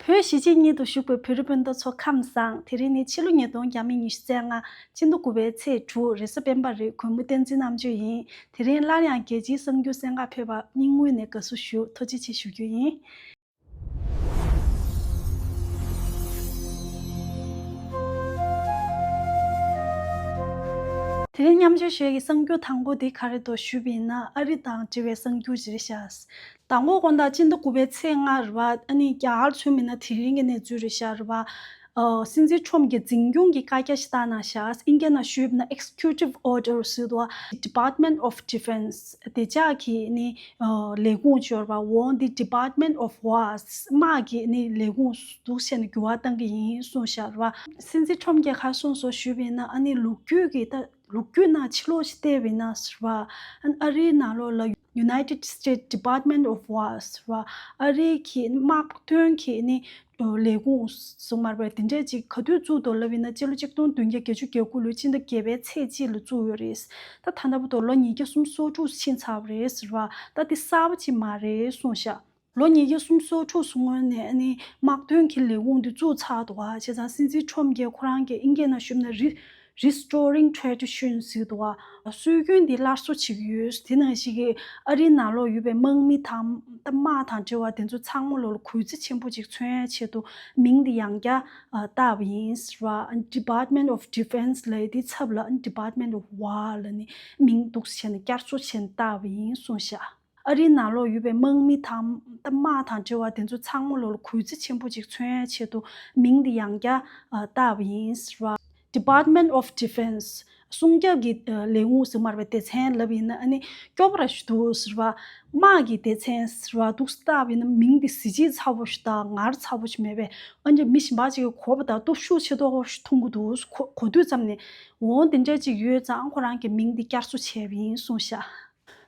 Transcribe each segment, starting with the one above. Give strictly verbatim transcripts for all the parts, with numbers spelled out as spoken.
བོད་གཞིས་བྱེས་གཉིས་སུ་བཞུགས་པའི་བོད་རིགས་སྤུན་ཟླ་ཚོ་ཁམས་བཟང་། དེ་རིང་ནི་ཕྱི་ལོ་ཉིས་སྟོང་ཉི་ཤུ་རྩ་ལྔ། སྤྱི་ཟླ་དགུ་པའི་ཚེས་དྲུག་རེས་གཟའ་སྤེན་པ་རེད། གུས་མོ་བསྟན་འཛིན་རྣམ་དཔྱོད་ཡིན། དེ་རིང་སླར་ཡང་རྒྱལ་སྤྱིའི་གསར་འགྱུར་གསན་གར་ཕེབས་པར་སྙིང་དབུས་ནས་དགའ་བསུ་ཞུ། ཐུགས་རྗེ་ཆེ་ཞུ་རྒྱུ་ཡིན། དེ་རིང་མཉམ་སྤྱོད་ཞུ་ཡས་ཀྱི་གསར་འགྱུར་དང་པོ་དེ་ག་རེ་འདུག་ཞུས་པ་ཡིན་ན། ཨ་རི་དང་འབྲེལ་བའི་གསར་འགྱུར་ཅིག་རེད་ཤག་དང་པོ་དགོང་དག་སྤྱི་ཟླ་དགུ་པའི་ཚེས་ལྔ་རེད་བ། ཨ་ནི་རྒྱ་གར་ཚུད་མིན་ན་དེ་རིང་གི་གནས་ཚུལ་རེད་ཤག་རེད་བ། ཨ། སྲིད་འཛིན་ཁྲོམ་གྱིས་འཛིན་སྐྱོང་གི་བཀའ་རྒྱ་ཞིག་བཏང་གནང་ཤག་ཨིན་སྐད་ནང་ཞུས་པ་ན་Executive Order ཟེར་འདུག Department of Defense དེ་ཅག་གི་ནི་ཨ་ལས་ཁུངས་ཅིག་ཡོད་རེད་བ། འོ་འདི་Department of War དམག་གི་ནི་ལས་ཁུངས་འདུག་ཟེར་ནས་འགྱུར་བ་བཏང་གི་ཡིན་གསུངས་ཤག་རེད་བ། སྲིད་འཛིན་ཁྲོམ་གྱིས་ག་རེ་གསུངས་སོང་ཞུས་པ་ཡིན་ན། ཨ་ནི་ལོ་རྒྱུས་ཀྱི་ད་ལོ་རྒྱུས་ནང་ཕྱི་ལོགས་ཤིག་བལྟས་པ་ཡིན་ན་ཟེར་བ། ཨ་ནི་ཨ་རིའི་ནང་ལོགས་ལ་United States Department of War ཟེར་བ། ཨ་རིའི་གི་དམག་དོན་གི་ནི་ལས་ཁུངས་སུ་མར་བས་དེ་འདྲས་ཅིག་ག་དུས་བཙུགས་འདུག་ལབ་ཡིན་ན། སྤྱི་ལོ་ཆིག་སྟོང་བདུན་བརྒྱ་བརྒྱད་ཅུ་གྱ་དགུ་ལོའི་སྤྱི་ཟླ་བརྒྱད་པའི་ཚེས་གཅིག་ལ་བཙུགས་ཡོད་རེད། ད་ད་ལྟ་བར་དུ་ལོ་ཉིས་བརྒྱ་སུམ་ཅུ་སོ་དྲུག་ཕྱིན་ཚར་བ་རེད་ཟེར་བ། ད་དེ་གསར་པ་ཅིག་མ་རེད་གསུངས་ཤག་ལོ་ཉིས་བརྒྱ་སུམ་ཅུ་སོ་དྲུག་སྔོན་ནས་ཨ་ནི་དམག་དོན་གྱི་ལས་ཁུངས་འདི་བཙུགས་ཚར་འདུག་ག་བྱས་ཙང་སྲིད་འཛིན་ཁྲོམ་གྱིས་ཁོ་རང་གི་ཨིན་སྐད་ནང་ཞུས་ན་རི་Restoring Tradition ཟེར་འདུག་ག་སྲོལ་རྒྱུན་འདི་སླར་གསོ་བྱེད་ཀྱི་ཡོད། དེ་ནང་བཞིན་གྱི་ཨ་རིའི་ནང་ལོགས་ཡོད་པའི་དམག་མི་དང་དམག་དང་འབྲེལ་བ་དེ་ཚོ་ཚང་མ་ལོག་ལ་གུས་བརྩི་ཆེན་པོ་ཅིག་མཚོན་ཡ་ཆེད་དུ་མིང་འདི་ཡང་བསྐྱར་བཏགས་པ་ཡིན་ཟེར་བ། Department of Defense ལབ་ཡ་དེའི་ཚབ་ལ་Department of War ལབ་ནས་མིང་འདུག་བྱས་ནས་བསྐྱར་གསོ་བྱས་ནས་བཏགས་པ་ཡིན་གསུངས་ཤག་ཨ་རིའི་ནང་ལོགས་ཡོད་པའི་དམག་མི་དང་དམག་དང་འབྲེལ་བ་དེ་ཚོ་ཚང་མ་ལོག་ལ་གུས་བརྩི་ཆེན་པོ་ཅིག་མཚོན་ཡ་ཆེད་དུ་མིང་འདི་ཡང་བསྐྱར་བཏགས་པ་ཡིན་ཟེར་བ། Department of Defense སྲུང་སྐྱོབ་ཀྱི་ལས་ཁུངས་ཟེར་མར་བའི་སྡེ་ཚན་ལབ་ཡིན་ན་ཨ་ནི་སྐྱོ་པོ་ར་ཞིག་འདུག་ཟེར་བ། དམག་གི་སྡེ་ཚན་ཟེར་བ་འདུག་བཏགས་པ་ཡིན་ན་མིང་འདི་གཟི་བརྗིད་ཚ་པོ་ཞིག་དང་ངར་ཚ་པོ་ཞིག་མེད་པས། ཨ་ནི་མི་གཞན་པ་ཅིག་གིས་གོ་བ་དང་སྟོབས་ཤུགས་ཆེ་ཏོག་ཞིག་མཐོང་གི་འདུག་གོ་གོ་དུས་ཙམ་ནས་འོ་འདི་འདྲ་ཅིག་ཡོད་ཙང་ཁོ་རང་གི་མིང་འདི་བསྐྱར་གསོ་བྱས་པ་ཡིན་གསུངས་ཤག་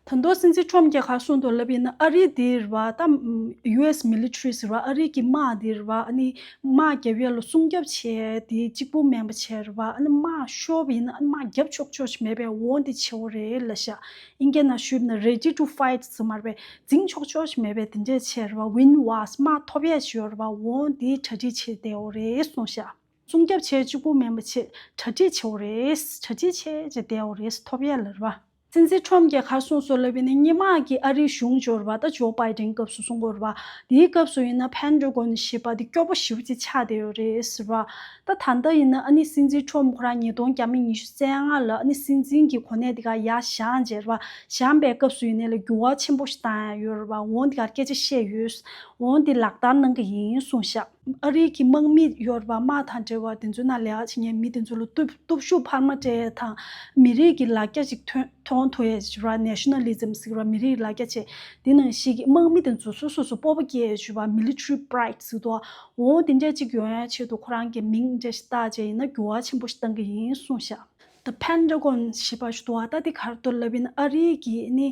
ད་དུང་སྲིད་འཛིན་ཁྲོམ་གྱིས་ག་རེ་གསུངས་འདུག་ལབ་ཡིན་ན། ཨ་རི་འདི་རེད་བ། ད་ཡུ་ཨེས་མི་ལི་ཊི་རི་ཟེར་བ། ཨ་རི་གི་དམག་འདི་རེད་བ། ཨ་ནི་དམག་རྒྱབ་ཡ་ལ་སྲུང་སྐྱོབ་བྱས་དེ་གཅིག་པུ་མིན་པ་བྱས་རེད་བ། ཨ་ནི་དམག་ཤོར་བ་ཡིན་ན་ཨ་ནི་དམག་རྒྱབ་ཆོག་ཆོག་ཞིག་མེད་པའི་འོ་འདི་བྱེད་འོ་རེད་ལབ་ཤག་ཨིན་སྐད་ནང་ཞུས་ན་ready to fight ཟེར་མར་བས་འཛིང་ཆོག་ཆོག་ཞིག་མེད་པའི་དེ་འདྲས་བྱས་རེད་བ། Win wars དམག་ཐོབ་ཡས་ཞིག་ཡོད་རེད་བ། འོ་འདི་གྲ་སྒྲིག་བྱས་བསྡད་འོ་རེད་གསུངས་ཤག་སྲུང་སྐྱོབ་བྱས་གཅིག་པུ་མིན་པ་བྱས་གྲ་སྒྲིག་བྱེད་འོ་རེད། གྲ་སྒྲིག་བྱས་བྱས་བསྡད་འོ་རེད། ཐོབ་ཡས་ལ་རེད་བ། སྲིད་འཛིན་ཁྲོམ་གྱིས་ག་རེ་གསུངས་སོང་ལབ་ཡིན་ན། སྔོན་མ་གི་ཨ་རིའི་གཞུང་ཅིག་ཡོད་རེད་བ། ད་ཇོ་བྷའི་ཌེན་སྐབས་སུ་གསུང་གི་ཡོད་རེད་བ། དེའི་སྐབས་སུ་ཡིན་ན་Pentagon ཞེས་པ་དེ་སྐྱོ་པོ་ཞེ་པོ་ཅིག་ཆགས་བསྡད་ཡོད་རེད་ཟེར་བ། ད་ད་ལྟ་ཡིན་ན་ཨ་ནི་སྲིད་འཛིན་ཁྲོམ་ཁོ་རང་ཉིས་སྟོང་ཉི་ཤུ་རྩ་ལྔ་ལ་ཨ་ནི་སྲིད་འཛིན་གྱི་གོ་གནས་དེ་ག་ཡར་བཞེངས་བྱས་རེད་བ། བཞེངས་པའི་སྐབས་སུ་ཡིན་ནའི་ལ་འགྱུར་བ་ཆེན་པོ་ཞིག་བཏང་ཡ་ཡོད་རེད་བ། འོ་དེ་གར་སྐད་ཆ་བཤད་ཡོད། འོ་དེ་ལག་བསྟར་གནང་གི་ཡིན་གསུངས་ཤག་ཨ་རིའི་གི་དམག་མི་ཡོད་རེད་བ། དམག་དང་འབྲེལ་བ་དེ་ཚོའི་ནང་ལས་ཀ་བྱེད་མཁན་མི་དེ་ཚོ་ལ་སྟོབས་སྟོབས་ཤུགས་འཕར་མ་སྤྲད་ཡས་དང་། མི་རིགས་ཀྱི་ལ་རྒྱ་ཅིག་ཐོན་མཐོང་ཐུབ་ཡས་ཟེར་བ། Nationalism ཟེར་བ། མི་རིགས་ལ་རྒྱ་བྱས། དེ་ནང་བཞིན་གྱི་དམག་མི་དེ་ཚོ་སོ་སོ་སོ་སྤོབས་པ་སྐྱེ་ཡས་ཟེར་བ། Military pride ཟེར་དུས། འོ་དེ་འདྲས་ཅིག་ཡོང་ཡས་ཆེད་དུ་ཁོ་རང་གི་མིང་འདྲ་ཞིག་བཏགས་བྱས་ཡིན་ན་འགྱུར་བ་ཆེན་པོ་ཞིག་བཏང་གི་ཡིན་གསུངས་ཤག་ད་Pentagon ཞེས་པ་ཞིག་འདུག་བ། ད་དེ་ག་རེ་འདུག་ལབ་ཡིན་ན་ཨ་རིའི་གི་ནི་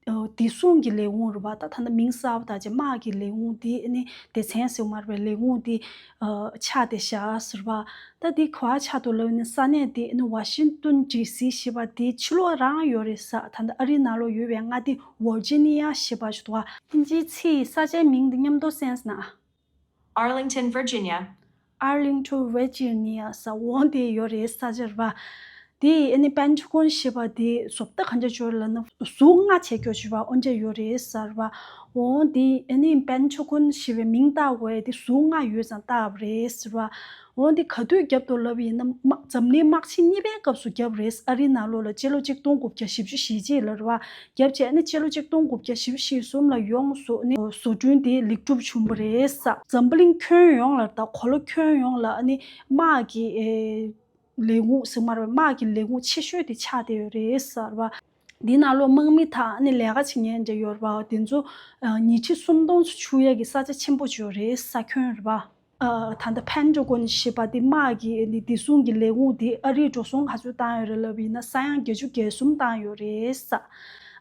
བདེ་སྲུང་གི་ལས་ཁུངས་རེད་བ། ད་ད་ལྟ་མིང་གསར་པ་དང་བཅས་དམག་གི་ལས་ཁུངས་དེ་ནི་སྡེ་ཚན་ཟེར་མ་རེད་པས། ལས་ཁུངས་དེ་ཆགས་བསྡད་ཤག་ཟེར་བ། ད་དེ་ག་པར་ཆགས་འདུག་ལབ་ཡིན་ན་ས་གནས་དེ་ནི་Washington D C ཞེས་པ་དེ་ཕྱི་ལོགས་རང་ཡོད་རེད་ཟེར། ད་ལྟ་ཨ་རིའི་ནང་ལོགས་ཡོད་པའི་མངའ་སྡེ་Virginia ཞེས་པ་ཞིག་འདུག་བ། དབྱིན་ཇིའི་ཚིག་ས་ཆའི་མིང་དེ་མཉམ་དུ་གསན་ཟེར་ན། Arlington, Virginia. Arlington, Virginia ཟེར་འོང་དེ་ཡོད་རེད་ས་ཆ་རེད་བ། དེ་ཨ་ནི་Pentagon ཞེས་པ་དེ་བཟོ་ལྟ་གང་འདྲ་ཅིག་ཡོད་ལབ་ན་གཟུགས་ལྔ་བྱས་ཀྱོག་ཞེས་པ་འོ་འདྲ་ཡོད་རེད་ཟེར་བ། འོང་དེ་ཨ་ནི་Pentagon ཞེས་པའི་མིང་བཏགས་དགོས་དེ་གཟུགས་ལྔ་ཡོད་ཙང་བཏགས་པ་རེད་ཟེར་བ། འོང་དེ་ག་དུས་བརྒྱབ་འདུག་ལབ་ཡིན་ན་དམག་འཛམ་གླིང་དམག་ཆེན་གཉིས་པའི་སྐབས་སུ་བརྒྱབ་རེད། ཨ་རིའི་ནང་ལོགས་ལ་སྤྱི་ལོ་ཆིག་སྟོང་དགུ་བརྒྱ་བཞི་བཅུ་ཞེ་གཅིག་ལ་རེད་བ། བརྒྱབ་བྱས་ནས་སྤྱི་ལོ་ཆིག་སྟོང་དགུ་བརྒྱ་བཞི་བཅུ་ཞེ་གསུམ་ལ་ཡོངས་སུ་ནི་བཟོ་སྐྲུན་དེ་ལེགས་གྲུབ་བྱུང་བ་རེད་ས། འཛམ་བུ་གླིང་ཁྱོན་ཡོངས་ལ་དང་གོ་ལ་ཁྱོན་ཡོངས་ལ་ནི་དམག་གི་ཨེ་ལས་ཁུངས་ཟེར་མ་རེད་པས། དམག་གི་ལས་ཁུངས་ཆེ་ཤོས་དེ་ཆགས་བསྡད་ཡོད་རེད་ཟེར་བ། འདི་ནང་ལོགས་དམག་མི་དང་ནི་ལས་ཀ་བྱེད་མཁན་འདྲ་ཡོད་རེད་བ། དེ་ཚོ་ཉིས་ཁྲི་སུམ་སྟོང་ཚོ་ཆུད་ཡས་ཀྱི་ས་ཆ་ཆེན་པོ་ཅིག་ཡོད་རེད་ས་ཁྱོན་རེད་བ། ཨ། ད་ལྟ་Pentagon ཞེས་པ་དེ་དམག་གི་ནི་བདེ་སྲུང་གི་ལས་ཁུངས་དེ་ཨ་རིས་འགྲོ་སོང་ག་ཚོད་བཏང་ཡོད་རེད་ལབ་ཡིན་ན་ས་ཡ་བརྒྱད་ཅུ་གྱ་གསུམ་བཏང་ཡོད་རེད་ས།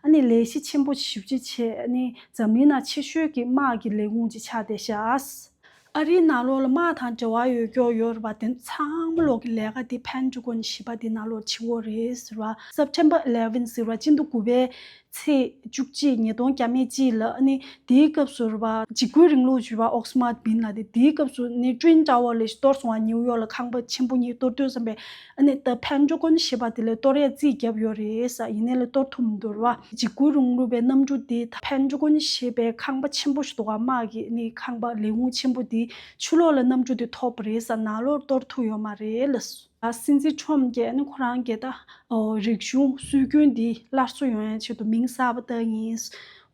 ཨ་ནི་ལས་གཞི་ཆེན་པོ་ཞེ་པོ་ཅིག་བྱས། ཨ་ནི་འཛམ་གླིང་ནང་ཆེ་ཤོས་ཀྱི་དམག་གི་ལས་ཁུངས་ཅིག་ཆགས་བསྡད་ཤག་ཨ་རིའི་ནང་ལོགས་ལ་དམག་དང་འབྲེལ་བ་ཡོད་ཀྱོག་ཡོད་རེད་པ། དེ་ཚང་མ་ལོག་གི་ལས་ཀ་དེ་Pentagon ཞེས་པ་དེ་ནང་ལོགས་བྱེད་ཀྱོག་རེད་ཟེར་བ། September eleven ཟེར་བ་སྤྱི་ཟླ་དགུ་པའི་ ཚེས་བཅུ་གཅིག་ཉིས་སྟོང་བརྒྱ་མེད་གཅིག་ལ་ཨ་ནི་དེའི་སྐབས་སུ་རེད་པ། འཇིགས་སྐུལ་རིང་ལུགས་ཞུ་བ་ཨོག་སི་མཱད་བིན་ལ་དེ་དེའི་སྐབས་སུ་ནི་ཊུན་ཊ་ཝར་ལས་གཏོར་སོང་བ། ནིའུ་ཡོག་ལ་ཁང་པ་ཆེན་པོ་གཉིས་གཏོར་དུས་ཙམ་པས་ཨ་ནི་ད་ཕན་ཊ་གོན་ཞེས་པ་དེ་ལས་གཏོར་ཡས་རྩིས་བརྒྱབ་ཡོད་རེད་ས། ཡིན་ནའི་ལས་གཏོར་ཐུབ་མི་འདུག་རེད་པ། འཇིགས་སྐུལ་རིང་ལུགས་པའི་གནམ་གྲུ་དེ་ཕན་ཊ་གོན་ཞེས་པའི་ཁང་པ་ཆེན་པོ་ཞིག་འདུག་ག་དམག་གི་ནི་ཁང་པ་ལས་ཁུངས་ཆེན་པོ་དེ་ཕྱི་ལོགས་ལ་གནམ་གྲུ་དེ་ཐོབ་པ་རེད་ས། ནང་ལོགས་གཏོར་ཐུབ་ཡོད་མ་རེད་ལ། སྲིད་འཛིན་ཊམ་གྱིས་ནི་ཁོ་རང་གི་ད་རིག་གཞུང་སྲོལ་རྒྱུན་འདི་སླར་གསོ་ཡོང་ཡའི་ཆེད་དུ་མིང་གསར་པ་བཏགས་ཡིན།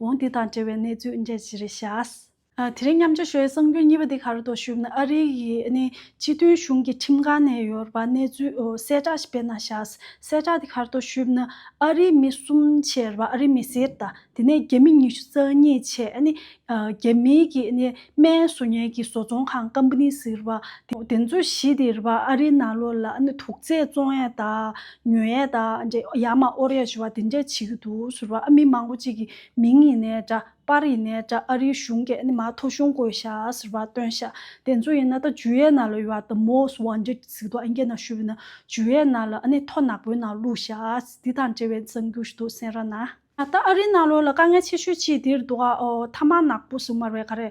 འོང་འདི་དང་འབྲེལ་བའི་གནས་ཚུལ་འདི་འདྲ་ཞིག་རེད་ཤག་དེ་རིང་མཉམ་སྤྱོད་ཞུ་བའི་གསར་འགྱུར་གཉིས་པ་འདི་ག་རེ་འདུག་ཞུས་ན། ཨ་རི་ཡི་ནི་སྤྱི་མཐུན་གཞུང་གི་ཁྲིམས་ཁང་ནས་ཡོད་པ་གནས་ཚུལ་གསལ་བསྒྲགས་ཤིག་སྤེལ་གནང་ཤག་གསལ་བསྒྲགས་འདི་ག་རེ་འདུག་ཞུས་ན། ཨ་རིའི་མི་གསུམ་བྱས་རེད་པ། ཨ་རིའི་མི་སེར་དང་དེ་ནས་རྒྱ་མི་ཉི་ཤུ་རྩ་གཉིས་བྱས་ནི། རྒྱ་མིའི་གི་ནི་སྨན་བཟོ་མཁན་གྱི་བཟོ་ཚོང་ཁང་ཀམ་པ་ནི་ཟེར་བ་དེ་དེ་ཚོ་བཞི་དེ་རེད་པ། ཨ་རིའི་ནང་ལོགས་ལ་ཨ་ནི་དུག་རྫས་བཙོང་ཡས་དང་ཉོ་ཡས་དང་འདྲ་ཡར་མར་དབོར་ཡས་བྱེད་པ་དེ་འདྲ་བྱེད་ཀྱི་འདུག་ཟེར་བ། ཨ་མི་མང་པོ་ཅིག་གི་མིང་ཡིན་ནའི་འདྲ་པར་ཡིན་ནའི་འདྲ་ཨ་རིའི་གཞུང་གིས་ཨ་ནི་མར་ཐོ་གཞུང་བཀོད་བཞག་ཟེར་བ་བཏོན་ཤག་དེ་ཚོ་ཡིན་ན་ད་འཇུ་ཡས་ནང་ལ་ཡོད་པ་དང་most wanted ཟེར་འདུག་ཨིན་སྐད་ནང་ཞུས་པ་ཡིན་ན་འཇུ་ཡས་ནང་ལ་ཨ་ནི་ཐོ་ནག་པོའི་ནང་བླུགས་ཤག་འདི་དང་འབྲེལ་བའི་གསར་འགྱུར་ཞིག་འདུག་གསན་རོགས་གནང་། ད་ཨ་རིའི་ནང་ལོགས་ལ་དཀའ་ངལ་ཆེ་ཤོས་གཅིག་འདིར་འདུག་ག་ཨོ་ཐ་མག་ནག་པོ་ཟེར་མ་རེད་པས་ག་རེ།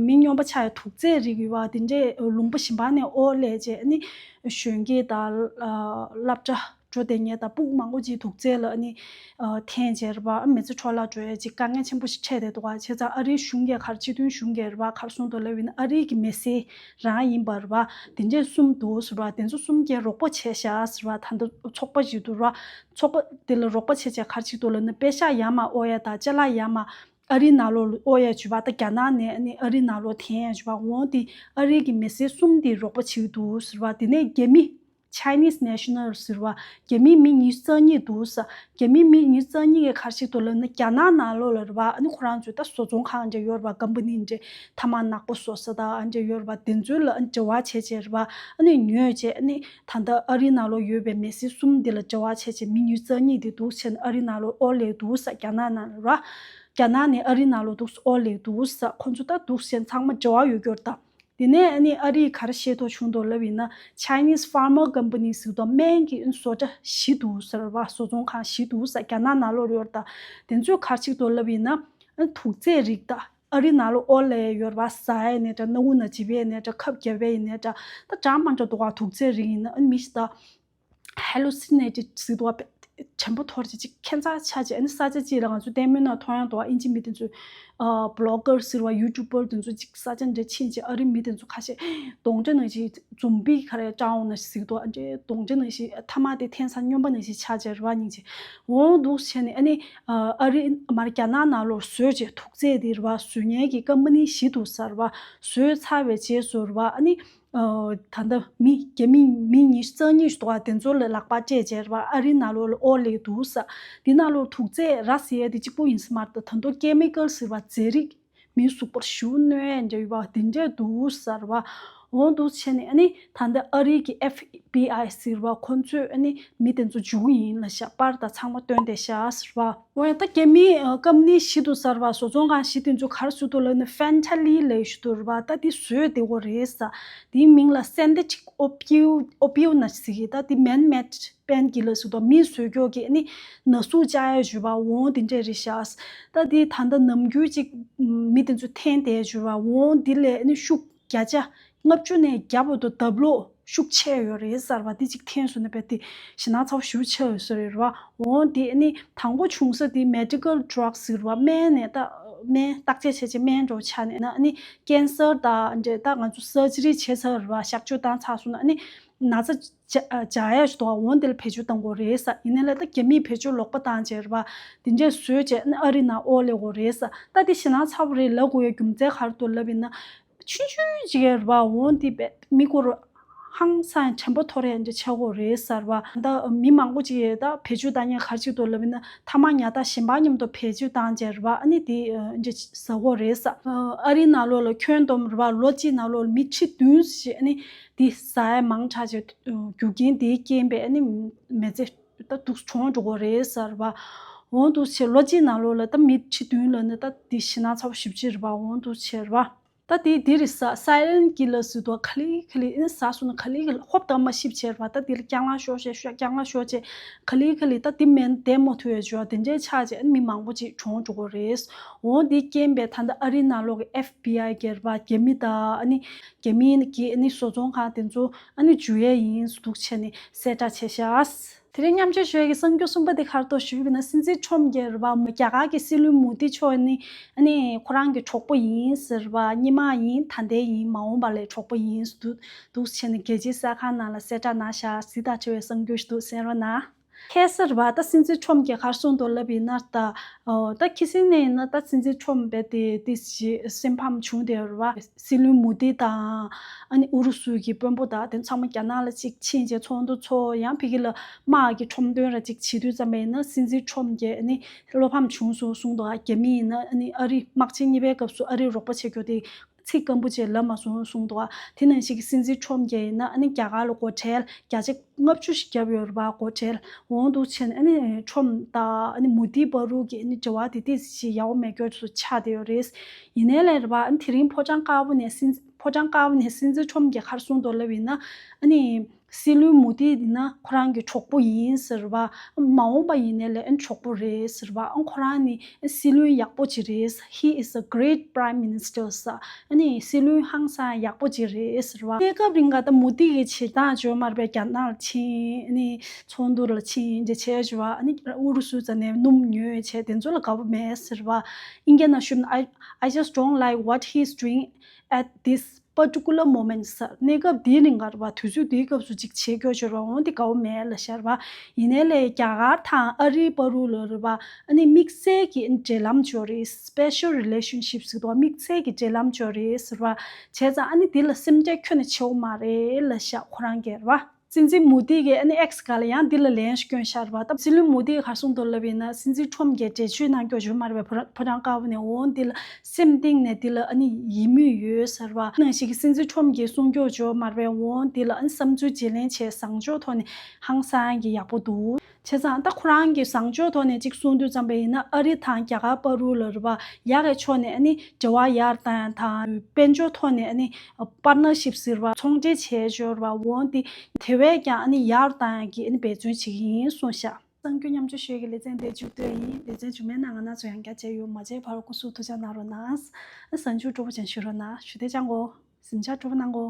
མི་སྨྱོན་པ་ཆགས་ཡ་དུག་རྫས་རིགས་ཡོད་པ་དེ་འདྲས་ལུང་པ་གཞན་པ་ནས་དབོར་སླེབས་བྱས་ཨ་ནི་གཞོན་སྐྱེས་དང་སློབ་གྲྭ་འགྲོ་བསྡད་མཁན་དང་ཕྲུ་གུ་མང་པོ་ཅིག་དུག་རྫས་ལ་ཨ་ནི་འཐེན་བྱས་རེད་པ། མི་ཚེ་འཕྲོ་བརླག་འགྲོ་ཡ་ཅིག་དཀའ་ངལ་ཆེན་པོ་ཞིག་འཕྲད་བསྡད་འདུག་ག་བྱས་ཙང་ཨ་རིའི་གཞུང་གིས་ག་རེ་སྤྱི་མཐུན་གཞུང་གིས་རེད་པ་ག་རེ་གསུངས་འདུག་ལབ་ཡིན་ན། ཨ་རི་གི་མི་སེར་རང་ཡིན་པ་རེད་པ་དེ་འདྲས་གསུམ་འདུག་ཟེར་བ། དེ་ཚོ་གསུམ་གྱིས་རོགས་པ་བྱས་ཤག་ཟེར་བ། ད་ལྟ་ཚོགས་པ་ཞིག་འདུག་རེད་པ། ཚོགས་པ་དེ་ལ་རོགས་པ་བྱས་བྱས་ག་རེ་བྱེད་འདུག་ལབ་ན། པེ་ཤག་ཡར་མར་དབོར་ཡ་དང་ཅ་ལག་ཡར་མར་ཨ་རིའི་ནང་ལོགས་ལ་དབོར་ཡ་བྱེད་པ་དང་རྒྱ་ནག་ནས་ཨ་ནི་ཨ་རིའི་ནང་ལོགས་འཐེན་ཡ་བྱེད་པ། འོང་དེ་ཨ་རིའི་གི་མི་སེར་གསུམ་དེ་རོགས་པ་བྱེད་ཀྱི་འདུག་ཟེར་བ། དེ་ནས་རྒྱ་མི་Chinese national ཟེར་བ་རྒྱ་མི་མི་ཉི་ཤུ་རྩ་གཉིས་འདུག་ས། རྒྱ་མི་མི་ཉི་ཤུ་རྩ་གཉིས་ཀྱིས་ག་རེ་བྱེད་འདུག་ལབ་ན། རྒྱ་ནག་ནང་ལོགས་ལ་རེད་པ་ཨ་ནི་ཁོ་རང་ཚོའི་ད་བཟོ་ཚོང་ཁང་འདྲ་ཡོད་རེད་པ། ཀམ་པ་ནི་འདྲ་ཐ་མག་ནག་པོ་བཟོ་ས་དང་འདྲ་ཡོད་རེད་པ། དེ་ཚོ་ལ་འབྲེལ་བ་བྱས་བྱས་རེད་པ་ཨ་ནི་ཉོས་བྱས་ཨ་ནི་ད་ལྟ་ཨ་རིའི་ནང་ལོགས་ཡོད་པའི་མི་སེར་གསུམ་འདི་ལ་འབྲེལ་བ་བྱས་བྱས་མི་ཉི་ཤུ་རྩ་གཉིས་འདི་འདུག་བྱས་ནས་ཨ་རིའི་ནང་ལོགས་དབོར་སླེབས་འདུག་ས། རྒྱ་ནག་ནང་ལ་རེད་པ། རྒྱ་ནག་ནས་ཨ་རིའི་ནང་ལོགས་འདུག་དབོར་སླེབས་འདུག་ས། ཁོ་ཚོ་ད་འདུག་བྱས་ཚང་མ་འབྲེལ་བ་ཡོད་རྒྱུ་རེད་ད། དེ་ནས་ཨ་ནི་ཨ་རིས་ག་རེ་བཤད་ཐོག་བྱུང་འདུག་ལབ་ཡིན་ན། Chinese pharma company ཟེར་དུས་སྨན་གྱི་བཟོ་གྲྭ་བཞི་འདུག་ཟེར་བ། བཟོ་ཚོང་ཁང་བཞི་འདུག་ཟེར། རྒྱ་ནག་ནང་ལོགས་ཡོད་རེད་ད། དེ་ཚོས་ག་རེ་བྱེད་འདུག་ལབ་ཡིན་ན། ཨ་ནི་དུག་རྫས་རིགས་ད་ཨ་རིའི་ནང་ལོགས་དབོར་སླེབས་ཡོད་རེད་པ། ཟ་ཡས་ནས་འདྲ་སྣ་བུག་ན་འཇིབ་ཡས་ནས་འདྲ་ཁབ་བརྒྱབ་ཡས་ནས་འདྲ་ད་འདྲ་མི་འདྲ་འདུག་ག་དུག་རྫས་རིགས་ཡིན་ན་ཨ་ནི་མི་ཞིག་ད། Hallucinated ཟེར་འདུག་བ། དྲན་པ་འཐོར་བྱས་ཅིག་ཁྱད་མཚར་ཆགས་བྱས། ཨ་ནི་ས་ཆ་གཅིག་ལ་ང་ཚོ་ལྟད་མོའི་ནང་མཐོང་ཡག་འདུག་བ། ཨིན་ཇི་མི་དེ་ཚོས་ཨ་blogger ཟེར་བ་YouTuber དེ་ཚོ་ཅིག་ས་ཆ་འདྲ་ཕྱིན་བྱས་ཨ་རིའི་མི་དེ་ཚོ་ཁ་ཤས་གདོན་འདྲེ་ནང་བཞིན་ཛོམ་བི་ག་རེ་སྐྲག་འོང་ན་ཟེར་འདུག་ཨ་འདྲའི་གདོན་འདྲེ་ནང་བཞིན་ཐ་མག་དེ་འཐེན་ས་སྨྱོན་པ་ནང་བཞིན་ཆགས་བྱས་རེད་པ། སྙིང་རྗེ་འོང་འདུག་བྱས་ནས་ཨ་ནི་ཨ་རི་མར་རྒྱ་ནག་ནང་ལོགས་བཟོས་བྱས་དུག་རྫས་དེ་རེད་པ། བཟོ་མཁན་གྱི་ཀམ་པ་ནི་བཞི་འདུག་ཟེར་བ། བཟོས་ཚར་བའི་རྗེས་སུ་རེད་པ་ཨ་ནི། ཨ་ད་ལྟ་མི་རྒྱ་མི་མི་ཉི་ཤུ་རྩ་གཉིས་ཤིག་འདུག་ག་དེ་ཚོ་ལ་ལག་པ་སྤྲད་བྱས་རེད་པ། ཨ་རིའི་ནང་ལོགས་ལ་དབོར་སླེབས་འདུག་ས། དེ་ནང་ལོགས་དུག་རྫས་ར་ཟེར་ཡས་དེ་གཅིག་པོ་ཡིན་ས་མ་རེད་ད། ད་དུང་chemical ཟེར་བ་རྫས་རིགས་མིའི་གཟུགས་པོར་ཞེ་པོ་གནོད་ཡས་འདྲ་ཡོད་པ་དེ་འདྲས་འདུག་ཟེར་བ། འོང་འདུག་བྱས་ནས་ཨ་ནི་ད་ལྟ་ཨ་རིའི་གི་ཨེཕ་བི་ཨའི་ཟེར་བ་ཁོ་ཚོས་ཨ་ནི་མི་དེ་ཚོ་འཇུ་གི་ཡིན་ལབ་ཤག་པར་དང་ཚང་མ་བཏོན་བསྡད་ཤག་ཟེར་བ། འོ་ཡང་ད་རྒྱ་མིའི་ཨ་ཀམ་པ་ནི་བཞི་འདུག་ཟེར་བ། བཟོ་ཚོང་ཁང་བཞི་དེ་ཚོ་ག་རེ་བཟོས་འདུག་ལབ་ན་Fentanyl ལབ་ཞིག་འདུག་རེད་པ། ད་དེ་བཟོས་བསྡད་ཡོད་རེད་ས། དེའི་མིང་ལ་synthetic opioid opioid ན་ཟེར་གི། ད་དེ་man-made painkiller ཟེར་དུས་མིས་བཟོས་ཀྱོག་གི་ཨ་ནི་ན་ཟུག་བཅག་ཡ་ཞུ་བ་འོང་དེ་འདྲས་རེད་ཤག་ད་དེ་ད་ལྟ་ནམ་རྒྱུན་ཅིག་མི་དེ་ཚོ་འཐེན་བསྡད་ཞུ་བ་འོང་དེ་ལས་ཨ་ནི་ཤུགས་བརྒྱ་ཆ་ལྔ་བཅུ་ནས་བརྒྱ་བར་དུ་ལྡབ་ལོག་ཤུགས་ཆེ་ཡོད་རེད་ཟེར་བ། དེ་གཅིག་འཐེན་སོང་ན་དཔེ་དེ་ཞེད་སྣང་ཚ་པོ་ཞེ་པོ་ཆགས་ཡོད་ས་རེད་བ། འོང་དེ་ཨ་ནི་དང་པོ་བྱུང་ས་དེ་medical drug ཟེར་བ། སྨན་ནས་ད་སྨན་བརྟག་དཔྱད་བྱས་བྱས་སྨན་འདྲ་བོ་ཆགས་ནས་ན་ཨ་ནི་cancer དང་འདྲ་ད་ང་ཚོ་surgery བྱས་ཚར་བ་གཤག་བཅོས་བཏང་ཚར་སོང་ན་ཨ་ནི་ན་ཚ་བྱ་བྱ་ཡ་ཞིག་འདུག་འོང་དེ་ལ་བེད་སྤྱོད་གཏང་དགོས་རེད་ས། ཡིན་ནའི་ལས་ད་རྒྱ་མིས་བེད་སྤྱོད་ལོག་པ་བཏང་བྱས་རེད་བ། དེ་འདྲས་བཟོས་བྱས་ཨ་ནི་ཨ་རི་ནང་དབོར་སླེབས་དགོས་རེད་ས། ད་དེ་ཞེད་སྣང་ཚ་པོ་རེད་ལབ་དགོས་ཡ་རྒྱུ་མཚན་ག་རེ་འདུག་ལབ་ཡིན་ན། ཆུང་ཆུང་ཅིག་ཡོད་རེད་པ། འོང་དེ་བས་མི་སྐོར་ཧང་སང་དྲན་པ་འཐོར་ཡ་འདྲ་ཆགས་ཀྱི་ཡོད་རེད་ཟེར་བ། ད་མི་མང་པོ་ཅིག་ཡོད་ད་བེད་སྤྱོད་བཏང་མཁན་ག་རེ་ཅིག་འདུག་ལབ་ན་ཐ་མག་ཉར་ཐག་གཞན་པ་མཉམ་དུ་བེད་སྤྱོད་བཏང་བྱས་རེད་པ། ཨ་ནི་དེ་འདྲ་ཟ་གི་ཡོད་རེད་ཟེར། ཨ་རིའི་ནང་ལོགས་ལ་ཁྱོན་བསྡོམས་རེད་པ། ལོ་གཅིག་ནང་ལོགས་ལ་མི་ཁྲི་བདུན་ཞིག་ཨ་ནི་དེ་ཟ་ཡ་མང་དྲགས་བྱས་རྒྱུ་རྐྱེན་དེའི་རྐྱེན་པས་ཨ་ནི་མི་ཚེ་ད་འདུག་གྲོངས་འགྲོ་གི་ཡོད་རེད་ཟེར་བ། འོང་འདུག་བྱས་ལོ་གཅིག་ནང་ལོགས་ལ་ད་མི་ཁྲི་བདུན་ལབ་ན་ད་དེ་ཞེད་སྣང་ཚ་པོ་ཞེ་པོ་ཅིག་རེད་པ། འོང་འདུག་བྱས་རེད་པ། ད་དེ་དེ་རེད་ས་silent killer ཟེར་དུས་ག་ལེ་ག་ལེ་ཨེ་ཟ་སོང་ན་ག་ལེ་ག་ལེ་ཧོབ་ཏེ་མ་ཤི་བྱས་རེད་པ། ད་དེ་ལ་རྐྱང་ལངས་ཤོག་བྱས་ཤོག་རྐྱང་ལངས་ཤོག་བྱས་ག་ལེ་ག་ལེ་ད་དེ་མེད་ན་བསྡད་མ་ཐུབ་ཡ་བྱུང་བ་དེ་འདྲའི་ཆགས་བྱས་ཨ་ནི་མི་མང་པོ་ཅིག་གྲོངས་འགྲོ་གི་རེད། འོ་དེ་རྐྱེན་པས་ད་ལྟ་ཨ་རིའི་ནང་ལོགས་ཀྱི་ཨེཕ་བི་ཨའི་གི་རེད་པ། རྒྱ་མི་དང་ཨ་ནི་རྒྱ་མི་གི་ཨ་ནི་བཟོ་ཚོང་ཁང་དེ་ཚོ་ཨ་ནི་འཇུ་ཡས་ཡིན་འདུག་བྱས་ནས་གསལ་བསྒྲགས་བྱས་ཤག་དེ་རིང་མཉམ་སྤྱོད་ཞུ་ཡས་ཀྱི་གསར་འགྱུར་གསུམ་པ་དེ་ག་རེ་འདུག་ཞུས་པ་ཡིན་ན། སྲིད་འཛིན་ཁྲོམ་གྱིས་རེད་པ། རྒྱ་གར་གྱི་སྲིད་བློན་མོ་དི་མཆོག་ནི་ཨ་ནི་ཁོ་རང་གི་གྲོགས་པོ་ཡིན་ཟེར་བ། སྔོན་མ་ཡིན། ད་ལྟའི་ཡིན། མ་འོངས་པ་ལ་གྲོགས་པོ་ཡིན་འདུག་འདུག་བྱས་ནས་རྒྱལ་སྤྱིའི་གསར་ཁང་ནང་ལ་གསལ་བསྒྲགས་གནང་ཤག་གཟིགས་དང་འབྲེལ་བའི་གསར་འགྱུར་ཞིག་འདུག་གསན་རོགས་གནང་། ཁ་སང་རེད་པ། ད་སྲིད་འཛིན་ཁྲོམ་གྱིས་ག་རེ་གསུངས་འདུག་ལབ་ཡིན་ན། ད་ཨོ་ད་ཁ་སང་ནས་ཡིན་ན་ད་སྲིད་འཛིན་ཁྲོམ་རྦད་དེ་ཏོག་ཙམ་སེམས་ཕམ་བྱུང་བསྡད་ཡོད་རེད་པ། སྲིད་བློན་མོ་དི་དང་ཨ་ནི་ཨུ་རུ་སུ་གི་དཔོན་པོ་དང་དེ་ཚང་མ་རྒྱ་ནག་ལ་གཅིག་ཕྱིན་བྱས་ཚོགས་འདུ་ཚོགས། ཡང་ཕ་གི་ལ་དམག་གི་ཁྲོམ་འདོན་ར་གཅིག་བྱེད་དུས་ཙམ་པ་ཡིན་ན་སྲིད་འཛིན་ཁྲོམ་གྱིས་ཨ་ནི་བློ་ཕམ་བྱུང་སོང་གསུངས་འདུག་རྒྱ་མི་ཡིན་ན་ཨ་ནི་ཨ་རི་དམག་ཆེན་གཉིས་པའི་སྐབས་སུ་ཨ་རིའི་རོགས་པ་བྱེད་རྒྱུ་དེ་ཚིག་སྐམ་པོ་ཅིག་ལབ་མ་སོང་གསུངས་འདུག་དེ་ནང་བཞིན་གྱི་སྲིད་འཛིན་ཁྲོམ་གྱིས་ཡིན་ན་ཨ་ནི་རྒྱ་གར་ལ་སྒོ་ཁྲལ་བརྒྱ་ཆ་ལྔ་བཅུ་ཞིག་བརྒྱབ་ཡོད་རེད་པ། སྒོ་ཁྲལ་འོང་འདུག་བྱས་ནས་ཨ་ནི་ཁྲོམ་དང་ཨ་ནི་མོ་དི་བར་དུ་གི་ཨ་ནི་འབྲེལ་བ་དེ་ཏོག་ཙམ་ཞིག་ཡག་པོ་མེད་རྒྱུ་ཚོ་ཆགས་བསྡད་ཡོད་རེད། ཡིན་ནའི་ལས་རེད་པ། ཨ་ནི་དེ་རིང་ཕོ་བྲང་དཀར་པོ་ནས་སྲིད་ཕོ་བྲང་དཀར་པོ་ནས་སྲིད་འཛིན་ཁྲོམ་གྱིས་ག་རེ་གསུངས་འདུག་ལབ་ཡིན་ན། ཨ་ནི་སྲིད་བློན་མོ་དི་ཡིན་ན་ཁོ་རང་གི་གྲོགས་པོ་ཡིན་ཟེར་བ། མ་འོངས་པ་ཡིན་ནའི་ལས་ཨ་ནི་གྲོགས་པོ་རེད་ཟེར་བ། ཨ་ཁོ་རང་ནི་སྲིད་བློན་ཡག་པོ་ཅིག་རེད། He is a great prime minister ཟེར། ཨ་ནི་སྲིད་བློན་ཧང་སང་ཡག་པོ་ཅིག་རེད་ཟེར་བ། གནས་སྐབས་རིང་ག་ད་མོ་དི་གི་བྱེད་སྟངས་བརྗོད་མ་རེད་པས། རྒྱ་ནག་ལ་ཕྱིན་ཨ་ནི་ཚོགས་འདུ་ལ་ཕྱིན་འདི་བྱས་བྱས་བ། ཨ་ནི་ཨུ་རུ་སུ་རྩ་ནས་སྣུམ་ཉོས་བྱས་དེ་ཚོ་ལ་དགའ་པོ་མེད་ཟེར་བ། ཨིན་སྐད་ནང་ཞུས་ན། I, I just don't like what he's doing at this particular moment ཟེར། གནས་སྐབས་འདིའི་རིང་ག་རེད་པ། དུས་ཚོད་འདིའི་སྐབས་སུ་ཅིག་བྱེད་རྒྱུ་ཅིག་རེད་པ། འོ་འདི་དགའ་པོ་མེད་ལབ་ཤག་རེད་པ། ཡིན་ནའི་ལས་རྒྱ་གར་དང་ཨ་རིའི་བར་དུ་ལ་རེད་པ། ཨ་ནི་དམིགས་བསལ་གྱི་འབྲེལ་ལམ་ཅིག་ཡོད་རེད། Special relationship ཟེར་དུས་དམིགས་བསལ་གྱི་འབྲེལ་ལམ་ཅིག་ཡོད་རེད་ཟེར་བ། བྱས་ཙང་ཨ་ནི་འདི་ལ་སེམས་ཁྲལ་ཁྱོན་ནས་བྱེད་དགོས་མ་རེད་ལབ་ཤག་ཁོ་རང་གིས་རེད་པ། སྲིད་འཛིན་མོ་དི་གིས་ཨ་ནི་X་སྒང་ལ་ཡང་འདི་ལ་ལན་ཞིག་བསྐྱོན་ཤག་རེད་པ། ད་སྲིད་བློན་མོ་དི་གིས་ག་རེ་གསུངས་འདུག་ལབ་ཡིན་ན། སྲིད་འཛིན་ཁྲོམ་གྱིས་འགྲེལ་བརྗོད་གནང་རྒྱུ་ཅིག་ཡོད་མ་རེད་པས། ཕོ་བྲང་དཀར་པོ་ནས། འོ་འདི་ལ་སེམས་གཏིང་ནས་འདི་ལ་ཨ་ནི་ཡིད་མོས་ཡོད་ཟེར་བ། ནང་བཞིན་གྱི་སྲིད་འཛིན་ཁྲོམ་གྱིས་གསུང་རྒྱུ་ཅིག་ཡོད་མ་རེད་པས། འོ་འདི་ལ་ཨ་ནི་བསམ་ཚུལ་བརྗེ་ལེན་བྱས་བཟང་ཕྱོགས་ཐོག་ནས་ཧང་སང་གི་ཡག་པོ་འདུག་བྱས་ཙང་ད་ཁོ་རང་གིས་བཟང་ཕྱོགས་ཐོག་ནས་ཅིག་གསུང་དུས་ཙམ་པ་ཡིན་ན། ཨ་རི་དང་རྒྱ་གར་བར་དུ་ལ་རེད་པ། ཡག་གི་ཕྱོགས་ནས་ཨ་ནི་འབྲེལ་བ་ཡར་བཏང་ཡ་དང་། དཔལ་འབྱོར་ཐོག་ནས་ཨ་ནི་པར་ཊ་ནར་ཤིབ་ཟེར་བ། ཚོང་འབྲེལ་བྱས་ཡོད་རེད་པ། འོ་འདི་དེ་བས་ཀྱང་ཨ་ནི་ཡར་བཏང་ཡ་གི་ཨ་ནི་འབད་བརྩོན་བྱེད་ཀྱི་ཡིན་གསུངས་ཤག་གསར་འགྱུར་མཉམ་སྤྱོད་ཞུ་ཡ་གི་ལེ་ཚན་དེ་མཇུག་བསྡུས་ཡིན། ལེ་ཚན་རྗེས་མའི་ནང་ང་རང་ཚོ་ཡང་བསྐྱར་མཇལ་ཡོང་། མ་མཇལ་བར་དུ་སྐུ་གཟུགས་ཐུགས་ཅག་གནང་རོགས་གནང་། གཟའ་མཇུག་སྤྲོ་པོ་ཅན་ཞུ་རོགས་གནང་། ཞུ་བདེ་ཅང་གོ། གཟིམ་ཆ་སྤྲོ་པོ་གནང་གོ།